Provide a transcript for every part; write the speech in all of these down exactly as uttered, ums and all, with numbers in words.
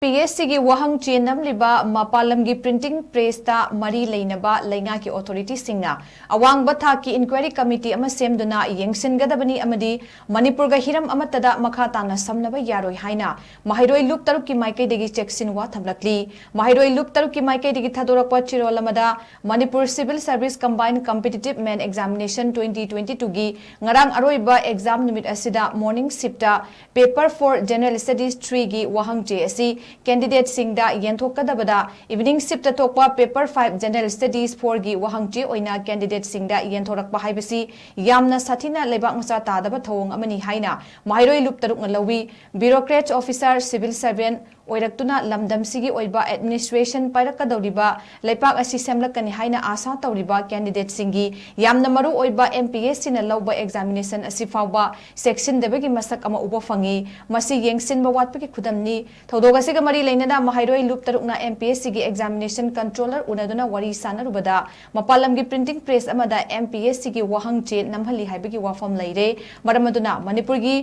M P S ꯁꯤꯒꯤ ꯋꯥꯍꯪ ꯆꯦ ꯅꯝꯂꯤꯕ ꯃꯄꯥꯟ ꯂꯝꯒꯤ printing pressꯇ ꯃꯔꯤ ꯂꯩꯅꯕ ꯂꯩꯉꯥꯛꯀꯤ authorityꯁꯤꯡꯅ ꯑꯋꯥꯡꯕ ꯊꯥꯛꯀꯤ inquiry committee ꯑꯃ ꯁꯦꯝꯗꯨꯅ ꯌꯦꯡꯁꯤꯟꯒꯗꯕꯅꯤ ꯑꯃꯗꯤ ꯃꯅꯤꯄꯨꯔꯒ ꯍꯤꯔꯝ ꯑꯃꯠꯇꯗ ꯃꯈꯥ ꯇꯥꯅ ꯁꯝꯅꯕ ꯌꯥꯔꯣꯏ ꯍꯥꯏꯅ ꯃꯍꯩꯔꯣꯏ ꯂꯨꯞ ꯇꯔꯨꯛꯀꯤ ꯃꯥꯏꯀꯩꯗꯒꯤ ꯆꯦꯛꯁꯤꯟꯋꯥ ꯊꯝꯂꯛꯂꯤ꯫ ꯃꯍꯩꯔꯣꯏ ꯂꯨꯞ ꯇꯔꯨꯛꯀꯤ ꯃꯥꯏꯀꯩꯗꯒꯤ ꯊꯥꯗꯣꯔꯛꯄ ꯆꯦꯔꯣꯜ ꯑꯃꯗ Manipur Civil Service Combined Competitive Main Examination twenty twenty twoꯒꯤ ꯉꯔꯥꯡ ꯑꯔꯣꯏꯕ exam ꯅꯨꯃꯤꯠ ꯑꯁꯤꯗ morning shiftꯇ Paper four General Studies threeꯒꯤ ꯋꯥꯍꯪ ꯆꯦ ꯑꯁꯤ candidateꯁꯤꯡꯗ ꯌꯦꯟꯊꯣꯛꯀꯗꯕꯗ evening shiftꯇ ꯊꯣꯛꯄ Paper five General Studies fourꯒꯤ ꯋꯥꯍꯪ ꯆꯦ ꯑꯣꯏꯅ candidateꯁꯤꯡꯗ ꯌꯦꯟꯊꯣꯔꯛꯄ ꯍꯥꯏꯕꯁꯤ ꯌꯥꯝꯅ ꯁꯥꯊꯤꯅ ꯂꯩꯕꯥꯛ ꯃꯆꯥ ꯇꯥꯗꯕ ꯊꯧꯑꯣꯡ ꯑꯃꯅꯤ ꯍꯥꯏꯅ ꯃꯍꯩꯔꯣꯏ ꯂꯨꯞ ꯇꯔꯨꯛꯅ ꯂꯧꯏ꯫ Bureaucrat officer, civil servant ꯑꯣꯏꯔꯛꯇꯨꯅ ꯂꯝꯗꯝꯁꯤꯒꯤ ꯑꯣꯏꯕ administration ꯄꯥꯏꯔꯛꯀꯗꯧꯔꯤꯕ ꯂꯩꯄꯥꯛ ꯑꯁꯤ ꯁꯦꯝꯂꯛꯀꯅꯤ ꯍꯥꯏꯅ ꯑꯥꯁꯥ ꯇꯧꯔꯤꯕ candidateꯁꯤꯡꯒꯤ ꯌꯥꯝꯅ ꯃꯔꯨ ꯑꯣꯏꯕ ꯑꯦꯝ ꯄꯤ ꯑꯦꯁ ꯁꯤꯅ ꯂꯧꯕ examination ꯑꯁꯤ ꯐꯥꯎꯕ ꯆꯦꯛꯁꯤꯟꯗꯕꯒꯤ ꯃꯁꯛ ꯑꯃ ꯎꯕ ꯐꯪꯏ꯫ ꯃꯁꯤ ꯌꯦꯡꯁꯤꯟꯕ ꯋꯥꯠꯄꯒꯤ ꯈꯨꯗꯝꯅꯤ꯫ ꯊꯧꯗꯣꯛ ꯑꯁꯤꯒ ꯃꯔꯤ ꯂꯩꯅꯅ ꯃꯍꯩꯔꯣꯏ ꯂꯨꯞ ꯇꯔꯨꯛꯅ ꯑꯦꯝ ꯄꯤ ꯑꯦꯁ ꯁꯤꯒꯤ examination controller ꯎꯅꯗꯨꯅ ꯋꯥꯔꯤ ꯁꯥꯟꯅꯔꯨꯕꯗ ꯃꯄꯥꯟ ꯂꯝꯒꯤ printing press ꯑꯃꯗ ꯑꯦꯝ ꯄꯤ ꯑꯦꯁ ꯁꯤꯒꯤ ꯋꯥꯍꯪ ꯆꯦ ꯅꯝꯍꯜꯂꯤ ꯍꯥꯏꯕꯒꯤ ꯋꯥꯐꯝ ꯂꯩꯔꯦ꯫ ꯃꯔꯝ ꯑꯗꯨꯅ ꯃꯅꯤꯄꯨꯔꯒꯤ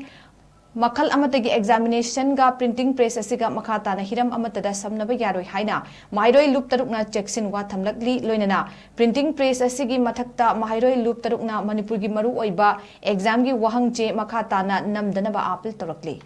ꯃꯈꯜ ꯑꯃꯠꯇꯒꯤ examinationꯒ printing press ꯑꯁꯤꯒ ꯃꯈꯥ ꯇꯥꯅ ꯍꯤꯔꯝ ꯑꯃꯠꯇꯗ ꯁꯝꯅꯕ ꯌꯥꯔꯣꯏ ꯍꯥꯏꯅ ꯃꯍꯩꯔꯣꯏ ꯂꯨꯞ ꯇꯔꯨꯛꯅ ꯆꯦꯛꯁꯤꯟꯋꯥ ꯊꯝꯂꯛꯂꯤ꯫ ꯂꯣꯏꯅꯅ printing press ꯑꯁꯤꯒꯤ ꯃꯊꯛꯇ ꯃꯍꯩꯔꯣꯏ ꯂꯨꯞ ꯇꯔꯨꯛꯅ ꯃꯅꯤꯄꯨꯔꯒꯤ ꯃꯔꯨꯑꯣꯏꯕ examꯒꯤ ꯋꯥꯍꯪ ꯆꯦ ꯃꯈꯥ ꯇꯥꯅ ꯅꯝꯗꯅꯕ appeal ꯇꯧꯔꯛꯂꯤ꯫